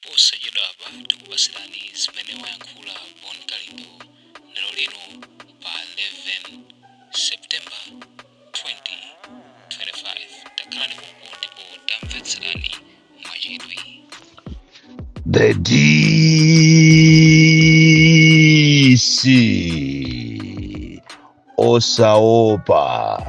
Posachedwapa tikupatsirani zimene wayankhula Bon Kalindo lero lino pa 11 September 2025. Takhalani pompo ndipo tamvetserani mwachidwi. The DC, osaopa,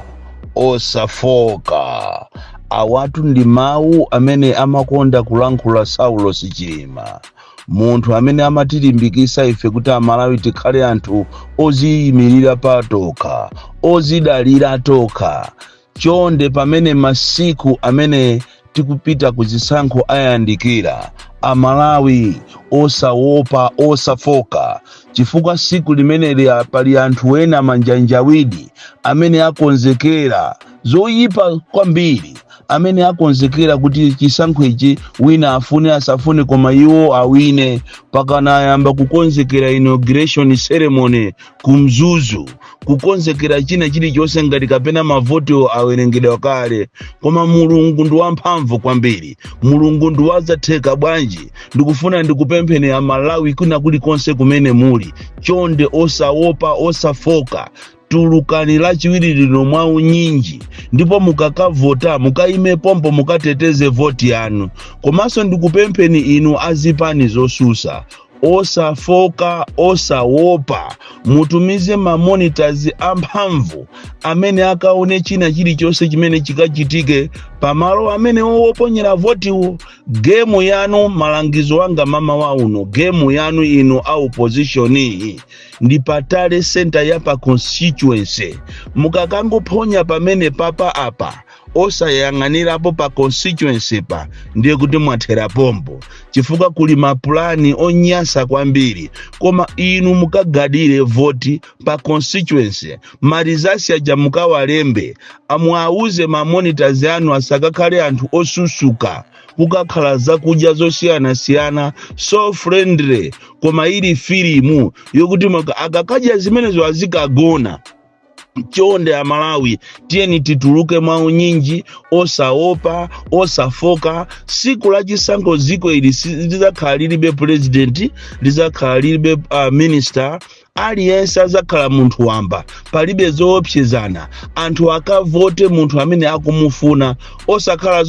osafoka. Awatu ndi mawu amene amakonda kulankhula Saulos Chilima, munthu amene amatilimbikisa ife kuti Amalawi tikhale anthu oziyimirira patokha, ozidalira tokha. Chonde, pamene masiku amene tikupita ku zisankho ayandikira, Amalawi, osaopa, osafoka, chifukwa siku limeneli pali anthu ena manjanjawidi amene akonzekera zoyipa kwambiri, amene akonzekera kuti chisankho ichi, wina afune asafune, koma iwo awine. Pakana ayamba kukonzekera inauguration ceremony kumzuzu, kukonzekera china chilichonse ngati kapena mavoti awerengedwa kale. Koma Mulungu ndi wamphamvu kwambiri, Mulungu ndi wazatheka bwanji. Ndikufuna ndikupempheni Amalawi kwina kulikonse kumene muli, chonde, osaopa, osafoka, tulukani Lachiwiri lino mwaunyinji, ndipo mukakavota mukayime pompo, mukateteze voti yanu. Komanso ndikupempheni inu azipani zosusa, osafoka, osawopa, mutumize ma monitors amphamvu amene akaone china chilichonse chimene chikachitike pamalo amene woponyera votiwo. Game yanu, malangizo anga mama wa uno, game yanu inu a opposition ndi pa tally center ya pa constituency. Mukakangophonya pamene papa apa, osayang'anirapo pa constituency pa, ndiye kuti mwathera pompo, chifukwa kuli mapulani onyasa kwambiri. Koma inu mukagadire voti pa constituency, ma results aja mukawalembe, amwauze ma monitors anu asakakhale anthu osusuka. Kukakhala zakudya zosiyanasiyana, so friendly, koma ili filimu yokuti akakadya zimenezo azikagona. Chonde Amalawi, tiyeni tituluke mwaunyinji, osaopa, osafoka. Siku la chisankho dziko ili lizakhala lilibe president, lizakhala lilibe minister, aliyense azakhala munthu wamba, palibe zoopsezana. Anthu akavote munthu amene akumufuna, osakhala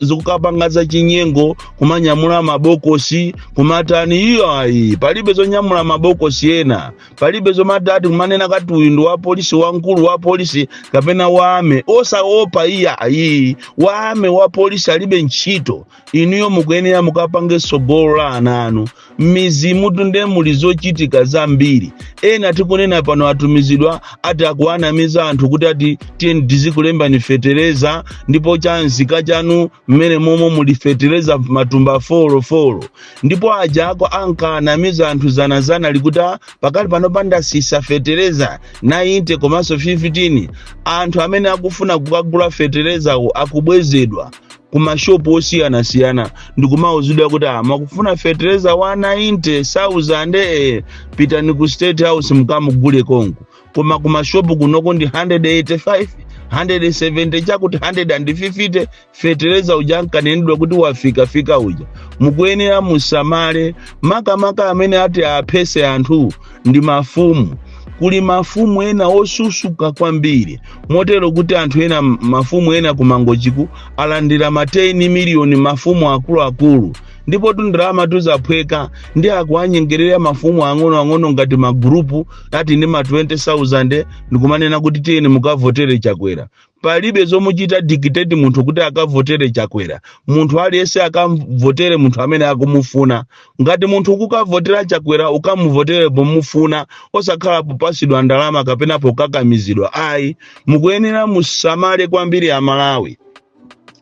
zokapanga zachinyengo, kumanyamula mabokosi, kumatani. Iyo ayi, palibe zonyamula mabokosi ena, palibe zomatati kumanena kati uyu ndi wa polisi, wamkulu wa polisi kapena wame. Osaopa, iya ayi, wame wa polisi alibe ntchito. Inuyo mukuyenera mukapange tsogolo la ana anu. M'mizimu tunde muli zochitika zambiri. Ena tikunena pano atumizidwa, ati akuanamiza anthu kuti ati tiyeni tizikulembani fetereza, ndipo chanzika chanu mmene momwe muli fetereza matumba folofolo. Ndipo aja ako ankanamiza anthu zanazana likuti, "Ah, pakali pano pandasisa fetereza 90 komanso 15." Anthu amene akufuna kukagula feterezawo akubwezedwa ku mashopu osiyanasiyana ndikumauzidwa kuti, "Ah, makufuna fetereza wa 90,000, pitani ku State House mukamugule konko, koma ku mashopu kunoko ndi 185, 170 chakuti 150." Fetereza uja nkanenedwa kuti wafikafika uja. Mukuyenera musamale, makamaka amene ati aphese anthu ndi mafumu. Kuli mafumu ena osusuka kwambiri, motero kuti anthu ena, mafumu ena kumangochiku alandira ma 10 miliyoni, mafumu akuluakulu, ndipo tundalama tuzaphweka ndi akuanyengerera mafumu ang'onoang'ono ngati magurupu ati ndi ma 20,000, ndikumanena kuti tiyeni mukavotere Chakwera. Palibe zomuchita dictate munthu kuti akavotere Chakwera. Munthu aliyense akavotere munthu amene akumufuna. Ngati munthu ukukavotera Chakwera, ukamuvotere pomufuna, osakhala popasidwa ndalama kapena pokakamizidwa ayi. Mukuyenera musamale kwambiri Amalawi.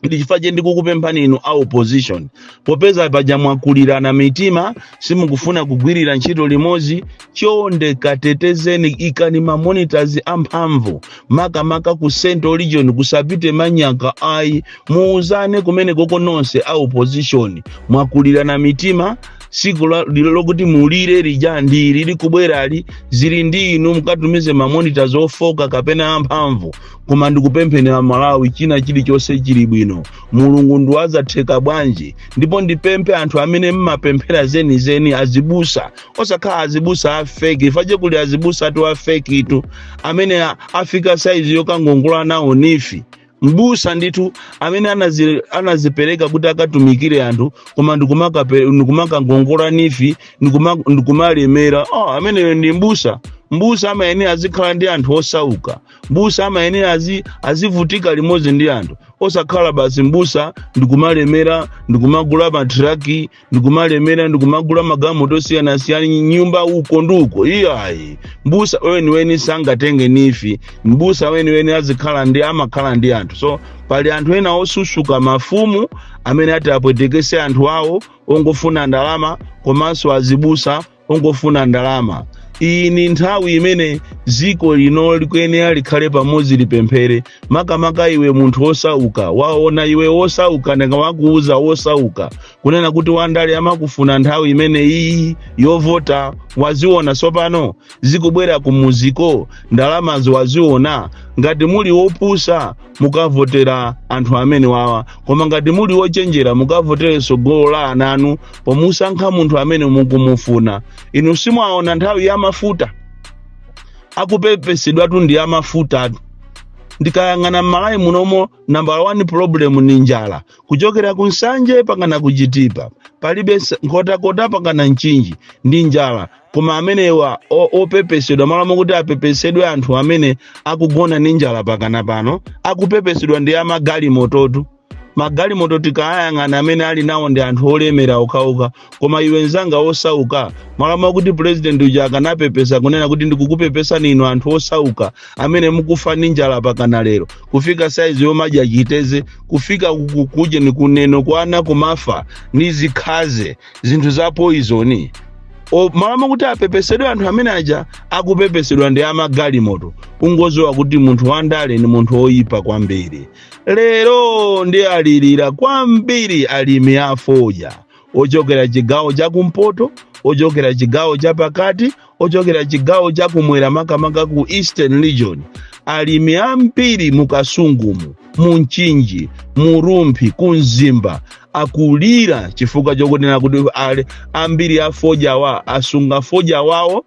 Ndi chifukwa che ndikukupemphani inu a opposition, popeza paja mwakulirana mitima, simukufuna kugwirira ntchito limodzi, chonde katetezeni, ikani ma monitors amphamvu, makamaka ku Central Region, kusapite manyaka ayi. Muuzane kumene koko nonse a opposition, mwakulirana mitima. Siku lokuti mulire lija ndili likubwerali. Zili ndi inu, mukatumize ma monitors ofoka kapena amphamvu. Koma ndikupempheni Amalawi, china chilichonse chili bwino. Mulungu ndiwazatheka bwanji. Ndipo ndipemphe anthu amene mmapemphera zenizeni, azibusa, osakhala azibusa a fake. Fache kuli azibusa atu a fake tu amene afika saizi yokangongola nawo NEEF. Mbusa ndithu amene anazipereka kuti akatumikire anthu, koma ndikumakangongola NEEF, ndikumalemera. Oh, ameneyo ndi mbusa? Mbusa amayenera azikhala ndi anthu osauka. Mbusa amayenera azivutika limodzi ndi anthu, osakhala basi mbusa ndikumalemera, ndikumagula matraki, ndikumalemera, ndikumagula magalimoto osiyanasiyana, nyumba uko ndi uko. Iyayi, mbusa weniweni sangatenge NEEF. Mbusa weniweni azikhala ndi amakhala ndi anthu. So pali anthu ena osusuka, mafumu amene ati apwetekese anthu awo ongofuna ndalama, komanso azibusa ongofuna ndalama. Iyi ni nthawi imene ziko lino likuyenera likhale pamodzi, lipemphere. Makamaka iwe munthu wosauka, waona iwe wosauka, ndingawakuuza wosauka kunena kuti wandale amakufuna nthawi imene iyi yovota. Waziona tsopano zikubwera kumuziko, ndalamazo waziona. Ngati muli wopusa, mukavotera anthu amene wawa, koma ngati muli wochenjera, mukavotere tsogolo la ana anu pomusankha munthu amene mukumufuna. Inu simwaona nthawi ya mafuta akupepesedwatu ndi amafutatu. Ndikayang'ana m'Malawi munomo, number one problem ni njala. Kuchokera ku Nsanje pakana ku Chitipa palibe, Nkhotakota pakana Mchinji ndi njala. Koma amenewa opepesedwa, malo mokuti apepesedwe anthu amene akugona ndi njala pakana pano, akupepesedwa ndi amagalimototu. Magalimoto tikayang'ana, amene ali nawo ndi anthu olemera okhaokha. Koma iwe nzanga osauka, malo mokuti president uja akanapepesa kunena kuti ndikukupepesani inu anthu osauka amene mukufa ndi njala pakana lero, kufika saizi yomadya chiteze, kufika kuje ni kuneno kwana kumafa ndi zikhaze, zinthu za poison. Malo mokuti apepesedwe anthu amene aja, akupepesedwa ndi amagalimoto. Ungoziwa kuti munthu wandale ni munthu oyipa kwambiri. Lero ndi alirira kwambiri alimi afodya ochokera chigawo chakumpoto, ochokera chigawo chapakati, ochokera chigawo chakumwera, makamaka ku Eastern Region. Alimi ambiri mu Kasungumu, mu Mchinji, mu Rumphi, ku Mzimba akulira chifukwa chokunena kuti ambiri afodya wa asunga fodya wawo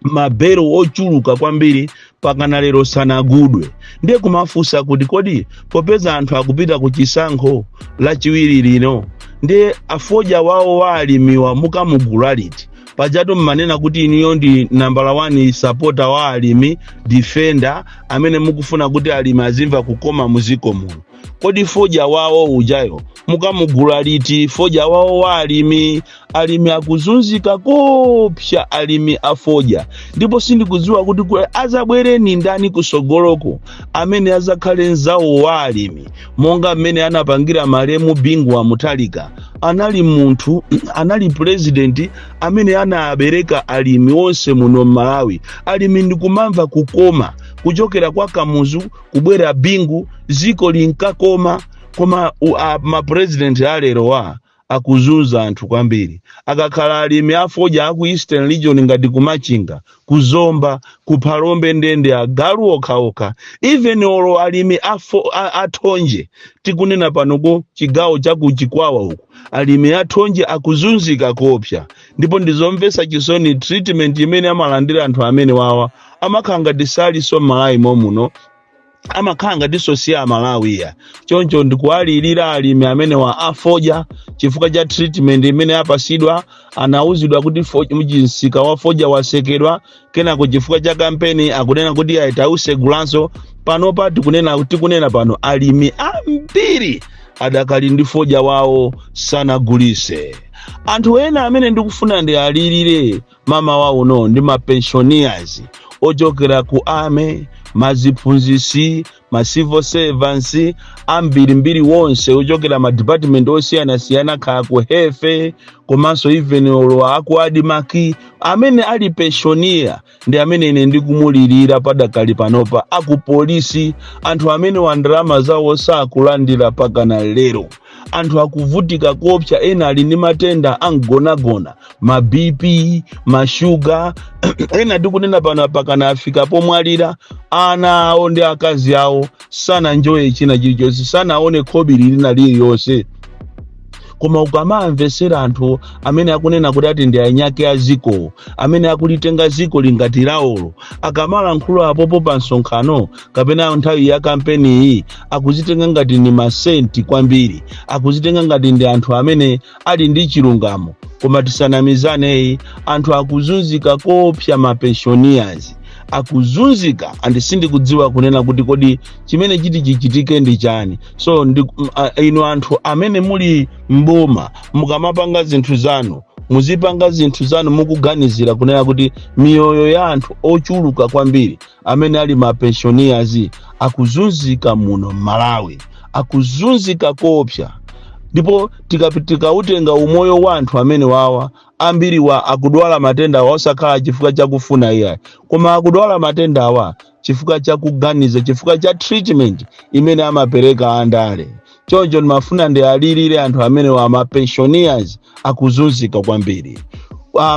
mabero ochuluka kwambiri, pakana lero sanagudwe. Ndiye kumafunsa kuti kodi popeza anthu akupita ku chisankho lachiwiri lino, ndiye afodya wawo wa alimiwa mukamugula liti? Pajatu mmanena kuti inuyo ndi nambala 1 supporter wa alimi, defender amene mukufuna kuti alimi azimva kukoma muziko muno. Kodi fodya wawo ujayo mukamugula liti? Fodya wawo wa alimi, alimi akuzunzika kopsa, alimi afodya. Ndipo sindikudziwa kuti azabwere ndani kusogoloko amene azakhale mzawo wa alimi monga mmene anapangira malemu Bingu wa Mutharika. Anali munthu, anali president amene anabereka alimi onse muno m'Malawi. Alimi ndikumamva kukoma kuchokera kwa Kamuzu kubwera Bingu, ziko linkakoma. Koma mapresident alero wa akuzunza anthu kwambiri. Akakhala alimi afodya aku Eastern Region, ngati kuMachinga, kuZomba, kuPhalombe, ndende agalu okhaokha. Even olo alimi athonje, tikunena pano ku chigawo chakuChikwawa uku, alimi athonje akuzunzika kopsa. Ndipo ndizomvetsa chisoni treatment imene amalandira anthu amene wawa. Amakhala ngati salinso m'Malawi momuno, amakhala ngatinso si Amalawiya. Choncho ndikuwalirira alimi amene wa afodya chifukwa cha treatment imene apasidwa. Anauzidwa kuti msika wa fodya wasekedwa, kenako chifukwa cha kampeni akunena kuti aitausegulanso. Panopa tikunena pano, alimi ambiri adakali ndi fodya wawo sanagulise. Anthu ena amene ndikufuna ndi alirire mama wawo no ndi ma pensioners ochokera ku army, maziphunzisi, ma civil servants ambirimbiri wonse ochokera ma department osiyanasiyana, kaya ku health, komanso even olo aku ADMARC. Amene ali pensioner ndi amene ine ndikumulirira padakali panopa. Aku polisi, anthu amene wa ndalama zawo sakulandira pakana lero. Anthu akuvutika kopsa. Ena ali ndi matenda amgonagona, ma BP, mashuga. Ena tikunena pano pakana afika pomwalira. Ana awo ndi akazi awo sananjoye china chilichonse, sanaone khobiri lina lililonse. Koma ukamamvesera anthu amene akunena kuti ati ndi anyake a ziko, amene akulitenga ziko lingati lawolo, akamalankhula apopo pa msonkhano kapena nthawi ya kampeniyi, akuzitenga ngati ndi masenti kwambiri, akuzitenga ngati ndi anthu amene ali ndi chilungamo. Koma tisanamizaneyi, anthu akuzunzika kopsa, ma pensioners akuzunzika, and sindikudziwa kunena kuti kodi chimene chiti chichitike ndi chani. So inu anthu amene muli mboma, mukamapanga zinthu zanu, muzipanga zinthu zanu mukuganizira kunena kuti miyoyo ya anthu ochuluka kwambiri amene ali ma pensioners akuzunzika muno Malawi, akuzunzika kopsa. Ndipo tikautenga umoyo wa anthu amene wawa, ambiri wa akudwala matenda awa osakhala chifukwa chakufuna iyayi, koma akudwala matenda awa chifukwa chakuganiza, chifukwa cha treatment imene amapereka andale. Choncho ndimafuna ndialirire anthu amene wa ma pensioners akuzunzika kwambiri.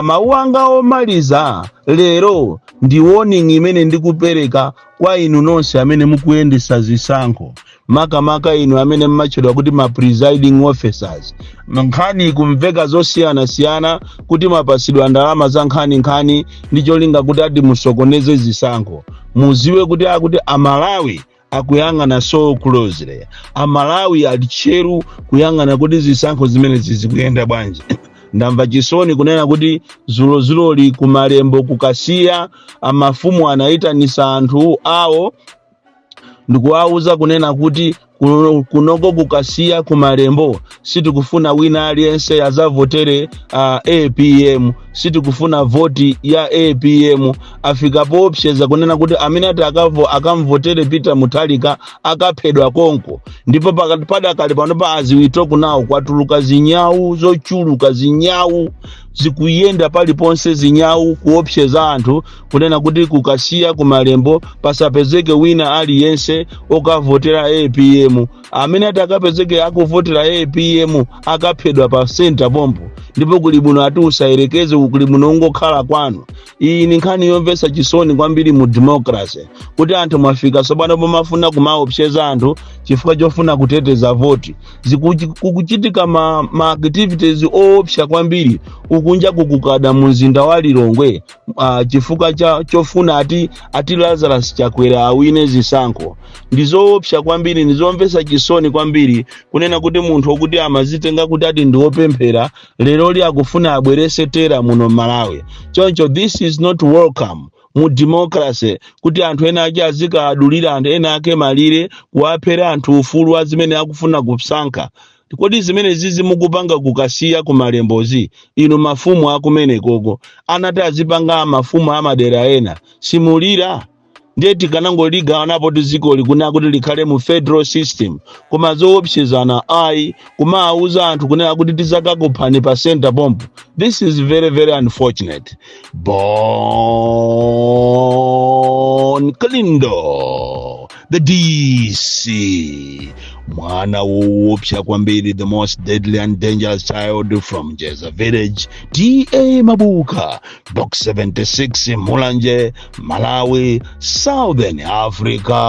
Mawu anga omaliza lero ndi warning imene ndikupereka kwa inu nonse amene mukuyendesa zisankho, makamaka inu amene mmatchedwa kuti ma presiding officers. Nkhani kumveka zosiyanasiyana kuti mapasidwa ndalama za nkhaninkhani ndi cholinga kuti ati musokoneze zisankho. Muziwe kuti akuti Amalawi akuyang'ana so closely. Amalawi ali tcheru kuyang'ana kuti zisankho zimenezi zikuyenda bwanji. Ndamva chisoni kunena kuti zulozuloli kumalembo kukasiya, amafumu anayitanisa anthu awo ndikuwauza kunena kuti kunoko kukasiya kumalembo sitikufuna wina aliyense azavotere APM, sitikufuna voti ya APM. Afika poopseza kunena kuti amene ati akamvotere Peter Mutharika akaphedwa konko. Ndipo padakali panopa, as we talk now, kwatuluka zinyawu zochuluka, zinyawu zikuyenda paliponse, zinyawu kuopseza anthu kunena kuti kukasiya kumalembo pasapezeke wina aliyense okavotera APM. Amene ati akapezeke akuvotera APM akaphedwa pa center pompo, ndipo kuli bwino ati usayerekeze, kuli bwino ungokhala kwanu. Iyi ni nkhani yomvetsa chisoni kwambiri mu democracy, kuti anthu mwafika tsopano pomafuna kumaopseza anthu chifukwa chofuna kuteteza voti. Kukuchitika ma activities oopsa kwambiri ukunja kukukada mu mzinda wa Lilongwe, chifukwa cha chofuna ati Lazarus Chakwera awine zisankho. Ndizoopsa kwambiri, ndizomvetsa chisoni kwambiri kunena kuti munthu wokuti amazitenga kuti ati ndi wopemphera, leroli akufuna abwerese terror muno Malawi. Choncho this is not welcome mu democracy, kuti anthu ena ake azikadulira anthu ena ake malire, kuwaphera anthu ufulu wa zimene akufuna kusankha. Kodi zimene zizi mukupanga kukasiya kumalembozi, inu mafumu akumenekoko, anati azipanga mafumu amadera ena, simulira? Ndiye tikanangoligawana ti dziko likuna kuti likhale mu federal system, koma zoopsezana ayi, kumawuza anthu kunena kuti tizakakuphani pa center pompo. This is very very unfortunate. Bon Kalindo, the DC, mwana woopsa kwambiri, the most deadly and dangerous child from Jeza Village, TA Mabuka, Box 76, Mulanje, Malawi, Southern Africa.